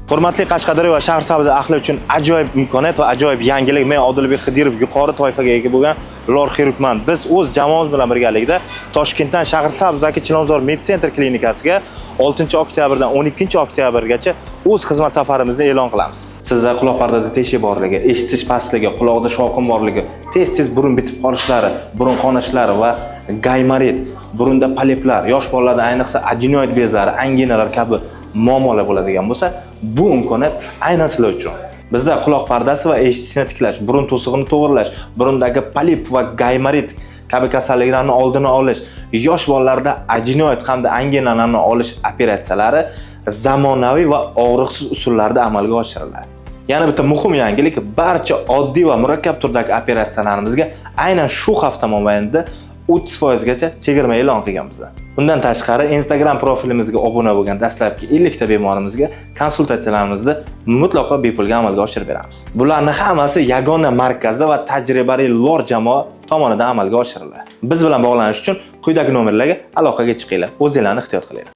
Hurmatli Qashqadaryo va Shahrisabz ahli uchun ajoyib imkoniyat va ajoyib yangilik. Men Odilbek Xidirov, yuqori toifaga ega bo'lgan lor xirurgman. Biz o'z jamoamiz bilan birgalikda Toshkentdan Shahrisabzdagi Chilonzor Med Center klinikasiga 6 oktyabrdan 12 oktyabrgacha o'z xizmat safarimizni e'lon qilamiz. Sizda quloq pardada teshik borligi, eshitish pastligi, quloqda shovqin borligi, tez-tez burun bitib qolishlari, burun qonashlari va gaymorit, burunda poliplar, yosh bolalarda ayniqsa adenoid bezlari, anginalar kabi muammolar bo'ladigan bo'lsa, bu imkoniyat aynan sizlar uchun. Bizda quloq pardasi va eshitishni tiklash, burun to'sig'ini to'g'irlash, burundagi polip va gaymorit kabi kasalliklarni oldini olish, yosh bolalarda adenoid hamda anginalarni olish operatsiyalari zamonaviy va og'riqsiz usullarda amalga oshiriladi. Yana bitta muhim yangilik: barcha oddiy va murakkab turdagi operatsiyalarimizga aynan shu hafta mobaynida 30% gacha chegirma e'lon qilganmiz. Bundan tashqari, Instagram profilimizga obuna bo'lgan dastlabki 50 ta bemorimizga konsultatsiyalarimizni mutlaqo bepulga amalga oshirib beramiz. Bularni hammasi yagona markazda va tajribali lor jamoa tomonidan amalga oshiriladi. Biz bilan bog'lanish uchun quyidagi nomerlarga aloqaga chiqinglar. O'zinglarni ehtiyot qilinglar.